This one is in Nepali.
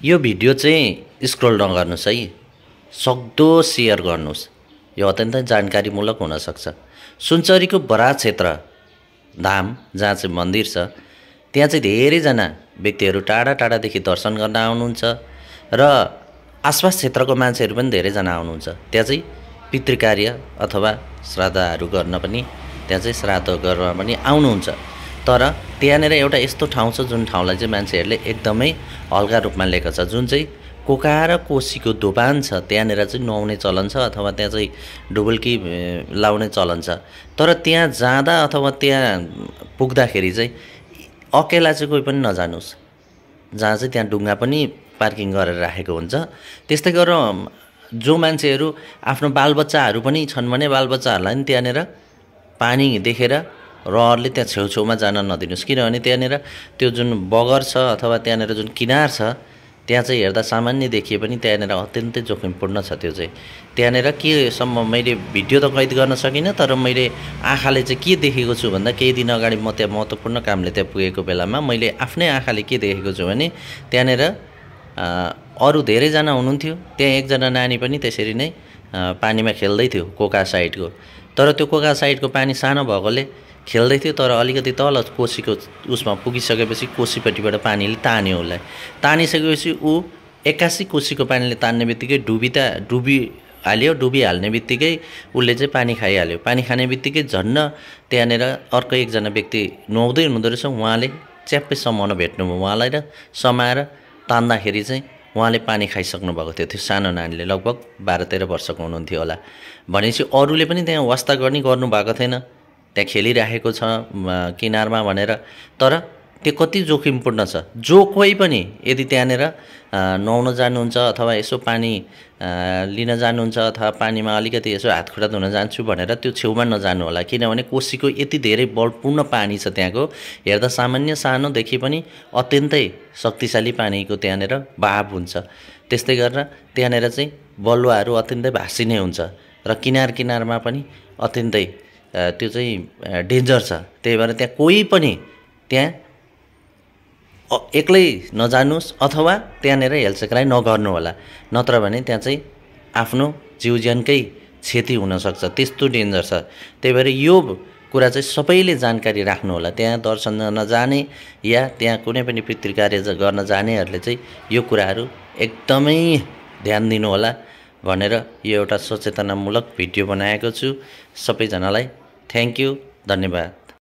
यो भिडियो चाहिँ स्क्रोल नगर्नुहोस् है, सक्दो सेयर गर्नुहोस्। यो अत्यन्तै जानकारीमूलक हुनसक्छ। सुनचरीको बराज क्षेत्र धाम जहाँ चाहिँ मन्दिर छ, त्यहाँ चाहिँ धेरैजना व्यक्तिहरू टाढा टाढादेखि दर्शन गर्न आउनुहुन्छ र आसपास क्षेत्रको मान्छेहरू पनि धेरैजना आउनुहुन्छ। त्यहाँ चाहिँ पितृकार्य अथवा श्राद्धहरू गर्न पनि त्यहाँ चाहिँ श्राद्ध गर्न पनि आउनुहुन्छ। तर त्यहाँनिर एउटा यस्तो ठाउँ छ जुन ठाउँलाई चाहिँ मान्छेहरूले एकदमै हल्का रूपमा लिएको छ, जुन चाहिँ कोका र कोसीको दोभान छ। त्यहाँनिर चाहिँ नुहाउने चलन छ अथवा त्यहाँ चाहिँ डुबुल्की लाउने चलन छ। तर त्यहाँ जाँदा अथवा त्यहाँ पुग्दाखेरि चाहिँ अकेला चाहिँ कोही पनि नजानुहोस्, जहाँ चाहिँ त्यहाँ डुङ्गा पनि पार्किङ गरेर राखेको हुन्छ। त्यस्तै गरेर जो मान्छेहरू आफ्नो बालबच्चाहरू पनि छन् भने बालबच्चाहरूलाई पनि त्यहाँनिर पानी देखेर रहरले त्यहाँ छेउछेउमा जान नदिनुहोस्, किनभने त्यहाँनिर त्यो जुन बगर छ अथवा त्यहाँनिर जुन किनार छ त्यहाँ चाहिँ हेर्दा सामान्य देखिए पनि त्यहाँनिर अत्यन्तै जोखिमपूर्ण छ। त्यो चाहिँ त्यहाँनिर केसम्म मैले भिडियो त कैद गर्न सकिनँ, तर मैले आँखाले चाहिँ के देखेको छु भन्दा केही दिन अगाडि म त्यहाँ महत्त्वपूर्ण कामले त्यहाँ पुगेको बेलामा मैले आफ्नै आँखाले के देखेको छु भने त्यहाँनिर अरू धेरैजना हुनुहुन्थ्यो। त्यहाँ एकजना नानी पनि त्यसरी नै पानीमा खेल्दै थियो कोका साइडको। तर त्यो कोका साइडको पानी सानो भएकोले खेल्दै थियो, तर अलिकति तल कोसीको उसमा पुगिसकेपछि कोसीपट्टिबाट पानीले तान्यो उसलाई। तानिसकेपछि ऊ 81 कोसीको पानीले तान्ने बित्तिकै डुबिहाल्ने बित्तिकै उसले चाहिँ पानी खाइहाल्यो। पानी खाने बित्तिकै झन्न त्यहाँनिर अर्को एकजना व्यक्ति नुहाउँदै हुनुहुँदो रहेछ। उहाँले च्याप्पै समाउन भेट्नुभयो उहाँलाई र समाएर तान्दाखेरि चाहिँ उहाँले पानी खाइसक्नु भएको थियो। त्यो सानो नानीले लगभग 12-13 वर्षको हुनुहुन्थ्यो होला। भनेपछि अरूले पनि त्यहाँ वास्ता गर्नु भएको थिएन, त्यहाँ खेलिराखेको छ किनारमा भनेर। तर त्यो कति जोखिमपूर्ण छ। जो कोही पनि यदि त्यहाँनिर नुहाउन जानुहुन्छ अथवा यसो पानी लिन जानुहुन्छ अथवा पानीमा अलिकति यसो हातखुट्टा धुन जान्छु भनेर त्यो छेउमा नजानु होला, किनभने कोसीको यति धेरै बलपूर्ण पानी छ त्यहाँको। हेर्दा सामान्य सानोदेखि पनि अत्यन्तै शक्तिशाली पानीको त्यहाँनिर बहाव हुन्छ। त्यस्तै गरेर त्यहाँनिर चाहिँ बलुवाहरू अत्यन्तै भासिने हुन्छ र किनारमा पनि अत्यन्तै त्यो चाहिँ डेन्जर छ। त्यही भएर त्यहाँ कोही पनि त्यहाँ एक्लै नजानुहोस् अथवा त्यहाँनिर हेलचेक्राइ नगर्नु होला, नत्र भने त्यहाँ चाहिँ आफ्नो जीव ज्यानकै क्षति हुनसक्छ, त्यस्तो डेन्जर छ। त्यही भएर यो कुरा चाहिँ सबैले जानकारी राख्नु होला। त्यहाँ दर्शन गर्न जाने या त्यहाँ कुनै पनि पितृकार्य गर्न जानेहरूले चाहिँ यो कुराहरू एकदमै ध्यान दिनु होला भनेर यो एउटा सचेतनामूलक भिडियो बनाएको छु। सबैजनालाई थ्याङ्क यू, धन्यवाद।